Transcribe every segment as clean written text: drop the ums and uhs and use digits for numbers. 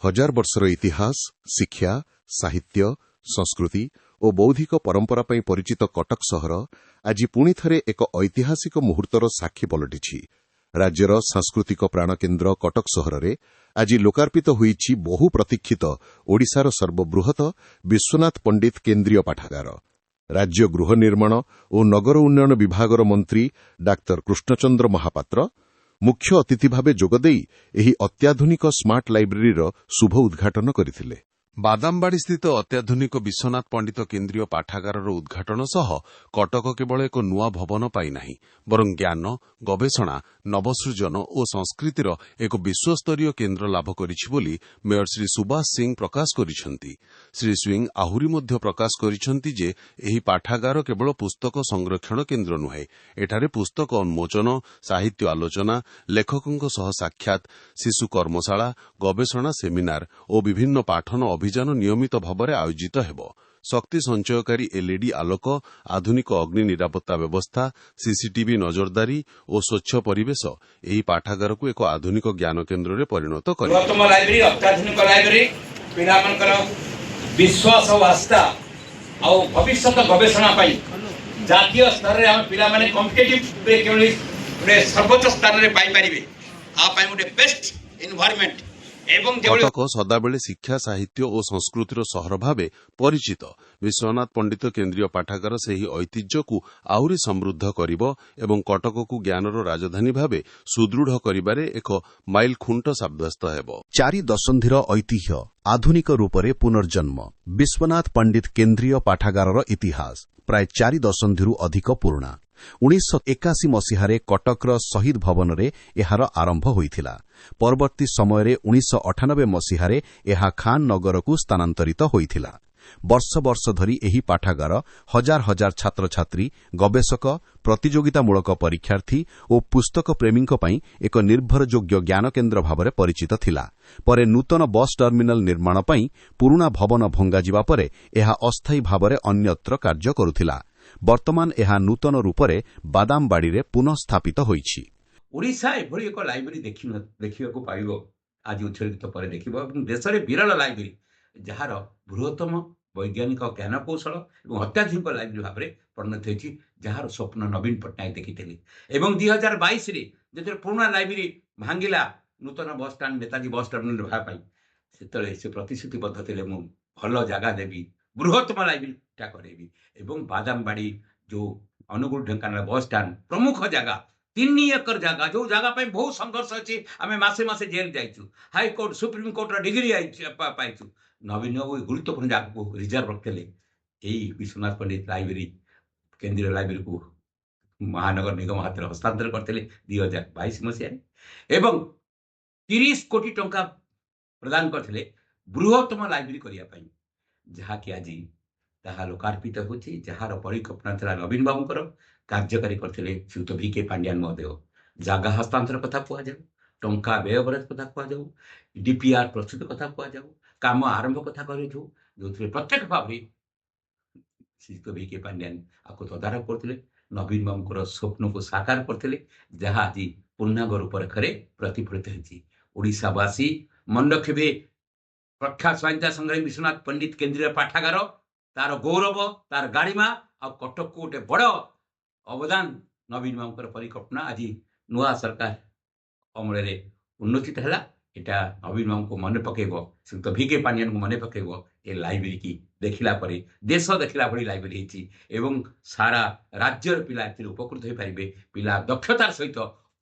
ହଜାର ବର୍ଷର ଇତିହାସ, ଶିକ୍ଷା, ସାହିତ୍ୟ, ସଂସ୍କୃତି ଓ ବୌଦ୍ଧିକ ପରମ୍ପରା ପାଇଁ ପରିଚିତ କଟକ ସହର ଆଜି ପୁଣିଥରେ ଏକ ଐତିହାସିକ ମୁହୂର୍ତ୍ତର ସାକ୍ଷୀ ପଲଟିଛି। ରାଜ୍ୟର ସାଂସ୍କୃତିକ ପ୍ରାଣକେନ୍ଦ୍ର କଟକ ସହରରେ ଆଜି ଲୋକାର୍ପିତ ହୋଇଛି ବହୁ ପ୍ରତୀକ୍ଷିତ ଓଡ଼ିଶାର ସର୍ବବୃହତ ବିଶ୍ୱନାଥ ପଣ୍ଡିତ କେନ୍ଦ୍ରୀୟ ପାଠାଗାର। ରାଜ୍ୟ ଗୃହ ନିର୍ମାଣ ଓ ନଗର ଉନ୍ନୟନ ବିଭାଗର ମନ୍ତ୍ରୀ ଡାକ୍ତର କୃଷ୍ଣଚନ୍ଦ୍ର ମହାପାତ୍ର ମୁଖ୍ୟ ଅତିଥି ଭାବେ ଯୋଗଦେଇ ଏହି ଅତ୍ୟାଧୁନିକ ସ୍ମାର୍ଟ ଲାଇବ୍ରେରୀର ଶୁଭ ଉଦ୍ଘାଟନ କରିଥିଲେ। ବାଦାମବାଡ଼ିସ୍ଥିତ ଅତ୍ୟାଧୁନିକ ବିଶ୍ୱନାଥ ପଣ୍ଡିତ କେନ୍ଦ୍ରୀୟ ପାଠାଗାରର ଉଦ୍ଘାଟନ ସହ କଟକ କେବଳ ଏକ ନୂଆ ଭବନ ପାଇନାହିଁ, ବରଂ ଜ୍ଞାନ, ଗବେଷଣା, ନବସୃଜନ ଓ ସଂସ୍କୃତିର ଏକ ବିଶ୍ୱସ୍ତରୀୟ କେନ୍ଦ୍ର ଲାଭ କରିଛି ବୋଲି ମେୟର ଶ୍ରୀ ସୁବାସ ସିଂ ପ୍ରକାଶ କରିଛନ୍ତି। ଶ୍ରୀ ସିଂ ଆହୁରି ମଧ୍ୟ ପ୍ରକାଶ କରିଛନ୍ତି ଯେ ଏହି ପାଠାଗାର କେବଳ ପୁସ୍ତକ ସଂରକ୍ଷଣ କେନ୍ଦ୍ର ନୁହେଁ। ଏଠାରେ ପୁସ୍ତକ ଉନ୍ମୋଚନ, ସାହିତ୍ୟ ଆଲୋଚନା, ଲେଖକଙ୍କ ସହ ସାକ୍ଷାତ, ଶିଶୁ କର୍ମଶାଳା, ଗବେଷଣା ସେମିନାର ଓ ବିଭିନ୍ନ ପାଠନ ଅଭିଯାନ ନିୟମିତ ଭାବରେ ଆୟୋଜିତ ହେବ। ଶକ୍ତି ସଞ୍ଚୟକାରୀ ଏଲ୍ଇଡି ଆଲୋକ, ଆଧୁନିକ ଅଗ୍ନି ନିରାପତ୍ତା ବ୍ୟବସ୍ଥା, ସିସିଟିଭି ନଜରଦାରୀ ଓ ସ୍ୱଚ୍ଛ ପରିବେଶ ଏହି ପାଠାଗାରକୁ ଏକ ଆଧୁନିକ ଜ୍ଞାନ କେନ୍ଦ୍ରରେ ପରିଣତ କରିବ। ବୃହତ୍ତମ ଲାଇବ୍ରେରୀ, ଅତ୍ୟାଧୁନିକ ଲାଇବ୍ରେରୀ, ପିଲାମାନଙ୍କର ବିଶ୍ୱାସ ଆଉ ଆସ୍ଥା ଆଉ ଭବିଷ୍ୟତ ଗବେଷଣା ପାଇଁ ଜାତୀୟ ସ୍ତରରେ ଆମ ପିଲାମାନେ କମ୍ପିଟେଟିଭରେ କେଉଁଭଳି ଗୋଟେ ସର୍ବୋଚ୍ଚ ସ୍ଥାନରେ ପାଇପାରିବେ, ତା ପାଇଁ ଗୋଟେ ବେଷ୍ଟ ଏନଭାରମେଣ୍ଟ ଏବଂ ଯେଭଳି କଟକ ସଦାବେଳେ ଶିକ୍ଷା, ସାହିତ୍ୟ ଓ ସଂସ୍କୃତିର ସହର ଭାବେ ପରିଚିତ। ବିଶ୍ୱନାଥ ପଣ୍ଡିତ କେନ୍ଦ୍ରୀୟ ପାଠାଗାର ସେହି ଐତିହ୍ୟକୁ ଆହୁରି ସମୃଦ୍ଧ କରିବ ଏବଂ କଟକକୁ ଜ୍ଞାନର ରାଜଧାନୀ ଭାବେ ସୁଦୃଢ଼ କରିବାରେ ଏକ ମାଇଲଖୁଣ୍ଟ ସାବ୍ୟସ୍ତ ହେବ। 4 ଦଶନ୍ଧିର ଐତିହ୍ୟ, ଆଧୁନିକ ରୂପରେ ପୁନର୍ଜନ୍ମ। ବିଶ୍ୱନାଥ ପଣ୍ଡିତ କେନ୍ଦ୍ରୀୟ ପାଠାଗାରର ଇତିହାସ ପ୍ରାୟ 4 ଦଶନ୍ଧିରୁ ଅଧିକ ପୁରୁଣା। 1981 ମସିହାରେ କଟକର ଶହୀଦ ଭବନରେ ଏହାର ଆରମ୍ଭ ହୋଇଥିଲା। ପରବର୍ତ୍ତୀ ସମୟରେ 1998 ମସିହାରେ ଏହା ଖାନ ନଗରକୁ ସ୍ଥାନାନ୍ତରିତ ହୋଇଥିଲା। ବର୍ଷ ବର୍ଷ ଧରି ଏହି ପାଠାଗାର ହଜାର ହଜାର ଛାତ୍ରଛାତ୍ରୀ, ଗବେଷକ, ପ୍ରତିଯୋଗିତାମୂଳକ ପରୀକ୍ଷାର୍ଥୀ ଓ ପୁସ୍ତକ ପ୍ରେମୀଙ୍କ ପାଇଁ ଏକ ନିର୍ଭରଯୋଗ୍ୟ ଜ୍ଞାନକେନ୍ଦ୍ର ଭାବରେ ପରିଚିତ ଥିଲା। ପରେ ନୂତନ ବସ୍ ଟର୍ମିନାଲ ନିର୍ମାଣ ପାଇଁ ପୁରୁଣା ଭବନ ଭଙ୍ଗାଯିବା ପରେ ଏହା ଅସ୍ଥାୟୀ ଭାବରେ ଅନ୍ୟତ୍ର କାର୍ଯ୍ୟ କରୁଥିଲା। ବର୍ତ୍ତମାନ ଏହା ନୂତନ ରୂପରେ ବାଦାମବାଡ଼ିରେ ପୁନଃସ୍ଥାପିତ ହୋଇଛି। ଓଡ଼ିଶା ଏଭଳି ଏକ ଲାଇବ୍ରେରୀ ଦେଖିବାକୁ ପାଇବ, ଆଜି ଉତ୍ସର୍ଗିତ ପରେ ଦେଖିବ ଏବଂ ଦେଶରେ ବିରଳ ଲାଇବ୍ରେରୀ, ଯାହାର ବୃହତ୍ତମ ବୈଜ୍ଞାନିକ ଜ୍ଞାନକୌଶଳ ଏବଂ ଅତ୍ୟାଧୁନିକ ଲାଇବ୍ରେରୀ ଭାବରେ ପରିଣତ ହୋଇଛି, ଯାହାର ସ୍ୱପ୍ନ ନବୀନ ପଟ୍ଟନାୟକ ଦେଖିଥିଲେ। ଏବଂ 2022ରେ ଯେତେବେଳେ ପୁରୁଣା ଲାଇବ୍ରେରୀ ଭାଙ୍ଗିଲା ନୂତନ ବସଷ୍ଟାଣ୍ଡ, ନେତାଜୀ ବସ୍ ଟର୍ମିନାଲ ହେବା ପାଇଁ, ସେତେବେଳେ ସେ ପ୍ରତିଶ୍ରୁତିବଦ୍ଧ ଥିଲେ, ମୁଁ ଭଲ ଜାଗା ଦେବି, ବୃହତ୍ତମ ଲାଇବ୍ରେରୀଟା କରେଇବି। ଏବଂ ବାଦାମବାଡ଼ି ଯେଉଁ ଅନୁଗୁଳ ଢେଙ୍କାନାଳ ବସଷ୍ଟାଣ୍ଡ ପ୍ରମୁଖ ଜାଗା, 3 ଏକର ଜାଗା, ଯୋଉ ଜାଗା ପାଇଁ ବହୁତ ସଂଘର୍ଷ ଅଛି, ଆମେ ମାସେ ମାସେ ଜେଲ୍ ଯାଇଛୁ, ହାଇକୋର୍ଟ, ସୁପ୍ରିମକୋର୍ଟର ଡିଗ୍ରୀ ପାଇଛୁ, ନବୀନ ବାବୁ ଏ ଗୁରୁତ୍ୱପୂର୍ଣ୍ଣ ଜାଗାକୁ ରିଜର୍ଭ ରଖିଥିଲେ। ଏଇ ବିଶ୍ୱନାଥ ପଣ୍ଡିତ ଲାଇବ୍ରେରୀ, କେନ୍ଦ୍ରୀୟ ଲାଇବ୍ରେରୀକୁ ମହାନଗର ନିଗମ ହାତରେ ହସ୍ତାନ୍ତର କରିଥିଲେ 2022 ମସିହାରେ ଏବଂ 30 କୋଟି ଟଙ୍କା ପ୍ରଦାନ କରିଥିଲେ ବୃହତ୍ତମ ଲାଇବ୍ରେରୀ କରିବା ପାଇଁ, ଯାହାକି ଆଜି ତାହା ଲୋକାର୍ପିତ ହେଉଛି। ଯାହାର ପରିକଳ୍ପନା ଥିଲା ନବୀନ ବାବୁଙ୍କର, କାର୍ଯ୍ୟକାରୀ କରିଥିଲେ ଶ୍ରୀଯୁକ୍ତ ଭି କେ ପାଣ୍ଡିଆନ ମହୋଦୟ। ଜାଗା ହସ୍ତାନ୍ତର କଥା କୁହାଯାଉ, ଟଙ୍କା ବ୍ୟୟ ବରାଦ କଥା କୁହାଯାଉ, ଡିପିଆର୍ ପ୍ରସ୍ତୁତ କଥା କୁହାଯାଉ, କାମ ଆରମ୍ଭ କଥା କୁହାଯାଉ, ଯେଉଁଥିରେ ପ୍ରତ୍ୟକ୍ଷ ଭାବରେ ଶ୍ରୀଯୁକ୍ତ ଭି କେ ପାଣ୍ଡିଆନ ଆକୁ ତଦାରଖ କରୁଥିଲେ, ନବୀନ ବାବୁଙ୍କର ସ୍ୱପ୍ନକୁ ସାକାର କରିଥିଲେ, ଯାହା ଆଜି ପୂର୍ଣ୍ଣାଙ୍ଗ ରୂପରେଖରେ ପ୍ରତିଫଳିତ ହେଇଛି। ଓଡ଼ିଶାବାସୀ ମନେ ରଖିବେ, ପ୍ରଖ୍ୟାତ ସ୍ୱାଧୀନତା ସଂଗ୍ରାମୀ ବିଶ୍ୱନାଥ ପଣ୍ଡିତ କେନ୍ଦ୍ରୀୟ ପାଠାଗାର, ତାର ଗୌରବ, ତାର ଗାରିମା ଆଉ କଟକକୁ ଗୋଟେ ବଡ଼ ଅବଦାନ ନବୀନ ବାବୁଙ୍କର ପରିକଳ୍ପନା ଆଜି ନୂଆ ସରକାର ଅମଳରେ ଉନ୍ମୋଚିତ ହେଲା। ଏଟା ନବୀନ ବାବୁଙ୍କୁ ମନେ ପକେଇବ, ଶ୍ରୀଯୁକ୍ତ ଭି କେ ପାଣ୍ଡିଆନଙ୍କୁ ମନେ ପକେଇବ। ଏ ଲାଇବ୍ରେରୀ କି ଦେଖିଲା ପରେ ଦେଶ ଦେଖିଲା ଭଳି ଲାଇବ୍ରେରୀ ହେଇଛି ଏବଂ ସାରା ରାଜ୍ୟର ପିଲା ଏଥିରେ ଉପକୃତ ହୋଇପାରିବେ। ପିଲା ଦକ୍ଷତାର ସହିତ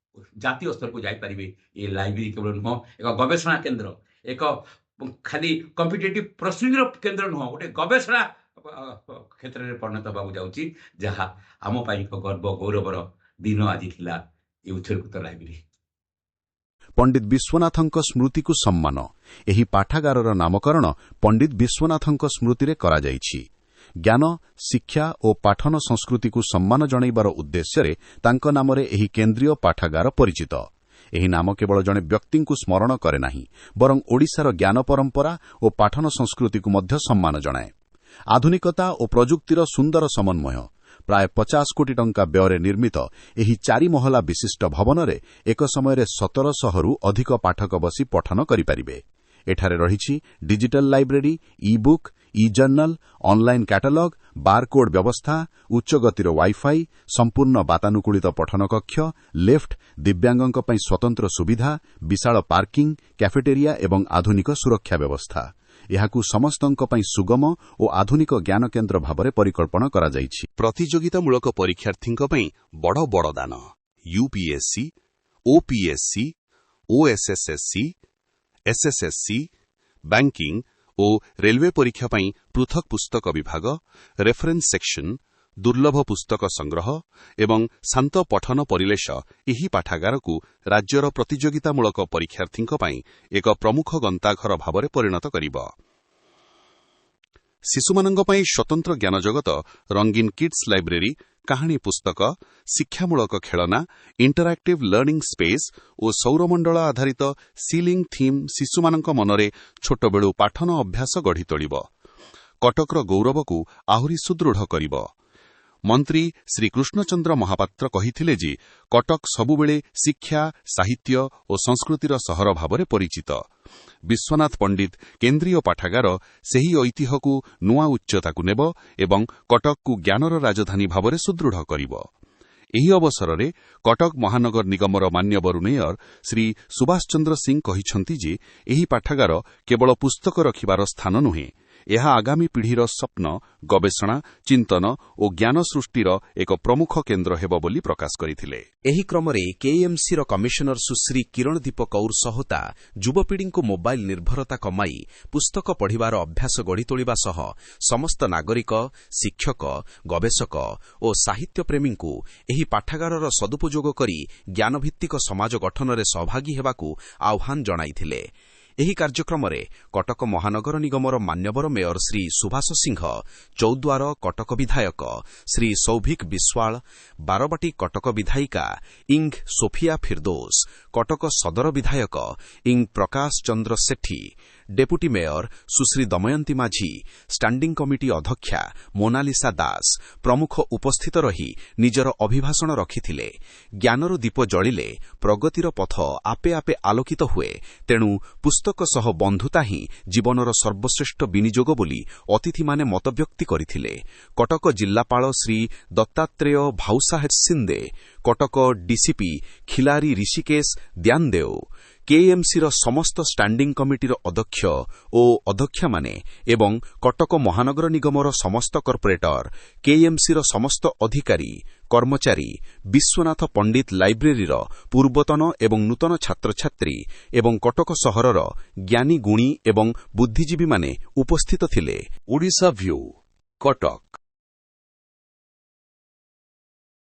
ଜାତୀୟ ସ୍ତରକୁ ଯାଇପାରିବେ। ଏ ଲାଇବ୍ରେରୀ କେବଳ ନୁହଁ ଏକ ଗବେଷଣା କେନ୍ଦ୍ର, ଏକ ଖାଲି କମ୍ପିଟେଟିଭ ପ୍ରସ୍ତୁତିର କେନ୍ଦ୍ର ନୁହଁ, ଗୋଟେ ଗବେଷଣା କ୍ଷେତ୍ରରେ ପରିଣତ ହେବାକୁ ଯାଉଛି, ଯାହା ଆମ ପାଇଁ ଏକ ଗର୍ବ ଗୌରବର ଦିନ ଆଜି ଥିଲା ଏ ଉତ୍ସର୍ଗୀକୃତ ଲାଇବ୍ରେରୀ। ପଣ୍ଡିତ ବିଶ୍ୱନାଥଙ୍କ ସ୍ମୃତିକୁ ସମ୍ମାନ। ଏହି ପାଠାଗାରର ନାମକରଣ ପଣ୍ଡିତ ବିଶ୍ୱନାଥଙ୍କ ସ୍ମୃତିରେ କରାଯାଇଛି। ଜ୍ଞାନ, ଶିକ୍ଷା ଓ ପାଠନ ସଂସ୍କୃତିକୁ ସମ୍ମାନ ଜଣାଇବାର ଉଦ୍ଦେଶ୍ୟରେ ତାଙ୍କ ନାମରେ ଏହି କେନ୍ଦ୍ରୀୟ ପାଠାଗାର ପରିଚିତ। ଏହି ନାମ କେବଳ ଜଣେ ବ୍ୟକ୍ତିଙ୍କୁ ସ୍ମରଣ କରେ ନାହିଁ, ବରଂ ଓଡ଼ିଶାର ଜ୍ଞାନ ପରମ୍ପରା ଓ ପାଠନ ସଂସ୍କୃତିକୁ ମଧ୍ୟ ସମ୍ମାନ ଜଣାଏ। ଆଧୁନିକତା ଓ ପ୍ରଯୁକ୍ତିର ସୁନ୍ଦର ସମନ୍ୱୟ। ପ୍ରାୟ 50 କୋଟି ଟଙ୍କା ବ୍ୟୟରେ ନିର୍ମିତ ଏହି ଚାରି ମହଲା ବିଶିଷ୍ଟ ଭବନରେ ଏକ ସମୟରେ 1700ରୁ ଅଧିକ ପାଠକ ବସି ପଠନ କରିପାରିବେ। ଏଠାରେ ରହିଛି digital library, e-book, e-journal, online catalogue, barcode ବ୍ୟବସ୍ଥା, ଉଚ୍ଚଗତିର ୱାଇଫାଇ, ସମ୍ପୂର୍ଣ୍ଣ ବାତାନୁକୂଳିତ ପଠନ କକ୍ଷ, ଲିଫ୍ଟ, ଦିବ୍ୟାଙ୍ଗଙ୍କ ପାଇଁ ସ୍ୱତନ୍ତ୍ର ସୁବିଧା, ବିଶାଳ ପାର୍କିଂ, କ୍ୟାଫେଟେରିଆ ଏବଂ ଆଧୁନିକ ସୁରକ୍ଷା ବ୍ୟବସ୍ଥା। ଏହାକୁ ସମସ୍ତଙ୍କ ପାଇଁ ସୁଗମ ଓ ଆଧୁନିକ ଜ୍ଞାନକେନ୍ଦ୍ର ଭାବରେ ପରିକଳ୍ପନା କରାଯାଇଛି। ପ୍ରତିଯୋଗିତାମୂଳକ ପରୀକ୍ଷାର୍ଥୀଙ୍କ ପାଇଁ ବଡ଼ ବରଦାନ। ୟୁପିଏସ୍ସି, ଓପିଏସ୍ସି, ଓଏସ୍ଏସ୍ଏସ୍ସି, ଏସ୍ଏସ୍ଏସ୍ସି, ବ୍ୟାଙ୍କିଂ ଓ ରେଲୱେ ପରୀକ୍ଷା ପାଇଁ ପୃଥକ ପୁସ୍ତକ ବିଭାଗ, ରେଫରେନ୍ସ ସେକ୍ସନ, ଦୁର୍ଲଭ ପୁସ୍ତକ ସଂଗ୍ରହ ଏବଂ ଶାନ୍ତ ପଠନ ପରିବେଶ ଏହି ପାଠାଗାରକୁ ରାଜ୍ୟର ପ୍ରତିଯୋଗିତାମୂଳକ ପରୀକ୍ଷାର୍ଥୀଙ୍କ ପାଇଁ ଏକ ପ୍ରମୁଖ ଗନ୍ତାଘର ଭାବରେ ପରିଣତ କରିବ। ଶିଶୁମାନଙ୍କ ପାଇଁ ସ୍ୱତନ୍ତ୍ର ଜ୍ଞାନଜଗତ, ରଙ୍ଗୀନ କିଡ୍ସ ଲାଇବ୍ରେରୀ, କାହାଣୀ ପୁସ୍ତକ, ଶିକ୍ଷାମୂଳକ ଖେଳନା, ଇଣ୍ଟରାକ୍ଟିଭ୍ ଲର୍ଣ୍ଣିଂ ସ୍ପେସ୍ ଓ ସୌରମଣ୍ଡଳ ଆଧାରିତ ସିଲିଂ ଥିମ୍ ଶିଶୁମାନଙ୍କ ମନରେ ଛୋଟବେଳୁ ପାଠନ ଅଭ୍ୟାସ ଗଢ଼ି ତୋଳିବ, କଟକର ଗୌରବକୁ ଆହୁରି ସୁଦୃଢ଼ କରିବ। ମନ୍ତ୍ରୀ ଶ୍ରୀ କୃଷ୍ଣଚନ୍ଦ୍ର ମହାପାତ୍ର କହିଥିଲେ ଯେ କଟକ ସବୁବେଳେ ଶିକ୍ଷା, ସାହିତ୍ୟ ଓ ସଂସ୍କୃତିର ସହର ଭାବରେ ପରିଚିତ। ବିଶ୍ୱନାଥ ପଣ୍ଡିତ କେନ୍ଦ୍ରୀୟ ପାଠାଗାର ସେହି ଐତିହ୍ୟକୁ ନୂଆ ଉଚ୍ଚତାକୁ ନେବ ଏବଂ କଟକକୁ ଜ୍ଞାନର ରାଜଧାନୀ ଭାବରେ ସୁଦୃଢ଼ କରିବ। ଏହି ଅବସରରେ କଟକ ମହାନଗର ନିଗମର ମାନ୍ୟବର ମେୟର ଶ୍ରୀ ସୁଭାଷ ଚନ୍ଦ୍ର ସିଂ କହିଛନ୍ତି ଯେ ଏହି ପାଠାଗାର କେବଳ ପୁସ୍ତକ ରଖିବାର ସ୍ଥାନ ନୁହେଁ, ଏହା ଆଗାମୀ ପିଢ଼ିର ସ୍ୱପ୍ନ, ଗବେଷଣା, ଚିନ୍ତନ ଓ ଜ୍ଞାନ ସୃଷ୍ଟିର ଏକ ପ୍ରମୁଖ କେନ୍ଦ୍ର ହେବ ବୋଲି ପ୍ରକାଶ କରିଥିଲେ। ଏହି କ୍ରମରେ କେଏମ୍ସିର କମିଶନର ସୁଶ୍ରୀ କିରଣଦୀପ କୌର ସହୋତା ଯୁବପିଢ଼ିଙ୍କୁ ମୋବାଇଲ ନିର୍ଭରତା କମାଇ ପୁସ୍ତକ ପଢ଼ିବାର ଅଭ୍ୟାସ ଗଢ଼ି ତୋଳିବା ସହ ସମସ୍ତ ନାଗରିକ, ଶିକ୍ଷକ, ଗବେଷକ ଓ ସାହିତ୍ୟପ୍ରେମୀଙ୍କୁ ଏହି ପାଠାଗାରର ସଦୁପଯୋଗ କରି ଜ୍ଞାନଭିତ୍ତିକ ସମାଜ ଗଠନରେ ସହଭାଗୀ ହେବାକୁ ଆହ୍ୱାନ ଜଣାଇଥିଲେ। ଏହି କାର୍ଯ୍ୟକ୍ରମରେ କଟକ ମହାନଗର ନିଗମର ମାନ୍ୟବର ମେୟର ଶ୍ରୀ ସୁଭାଷ ସିଂହ, ଚୌଦ୍ୱାର କଟକ ବିଧାୟକ ଶ୍ରୀ ସୌଭିକ ବିଶ୍ୱାଳ, ବାରବାଟୀ କଟକ ବିଧାୟିକା ଇଂ ସୋଫିଆ ଫିର୍ଦୋସ, କଟକ ସଦର ବିଧାୟକ ଇଂ ପ୍ରକାଶ ଚନ୍ଦ୍ର ସେଠୀ, ଡେପୁଟି ମେୟର ସୁଶ୍ରୀ ଦମୟନ୍ତୀ ମାଝୀ, ଷ୍ଟାଣ୍ଡିଂ କମିଟି ଅଧ୍ୟକ୍ଷା ମୋନାଲିସା ଦାସ ପ୍ରମୁଖ ଉପସ୍ଥିତ ରହି ନିଜର ଅଭିଭାଷଣ ରଖିଥିଲେ। ଜ୍ଞାନର ଦୀପ ଜଳିଲେ ପ୍ରଗତିର ପଥ ଆପେ ଆପେ ଆଲୋକିତ ହୁଏ। ତେଣୁ ପୁସ୍ତକ ସହ ବନ୍ଧୁତା ହିଁ ଜୀବନର ସର୍ବଶ୍ରେଷ୍ଠ ବିନିଯୋଗ ବୋଲି ଅତିଥିମାନେ ମତବ୍ୟକ୍ତ କରିଥିଲେ। କଟକ ଜିଲ୍ଲାପାଳ ଶ୍ରୀ ଦତ୍ତାତ୍ରେୟ ଭାଉସାହେବ ସିନ୍ଦେ, କଟକ ଡିସିପି ଖିଲାରୀ ଋଷିକେଶ ଦ୍ୟାନଦେଓ, କେଏମ୍ସିର ସମସ୍ତ ଷ୍ଟାଣ୍ଡିଂ କମିଟିର ଅଧ୍ୟକ୍ଷ ଓ ଅଧ୍ୟକ୍ଷାମାନେ ଏବଂ କଟକ ମହାନଗର ନିଗମର ସମସ୍ତ କର୍ପୋରେଟର, କେଏମ୍ସିର ସମସ୍ତ ଅଧିକାରୀ, କର୍ମଚାରୀ, ବିଶ୍ୱନାଥ ପଣ୍ଡିତ ଲାଇବ୍ରେରୀର ପୂର୍ବତନ ଏବଂ ନୂତନ ଛାତ୍ରଛାତ୍ରୀ ଏବଂ କଟକ ସହରର ଜ୍ଞାନୀ, ଗୁଣୀ ଏବଂ ବୁଦ୍ଧିଜୀବୀମାନେ ଉପସ୍ଥିତ ଥିଲେ। ଓଡ଼ିଶା ଭ୍ୟୁ, କଟକ।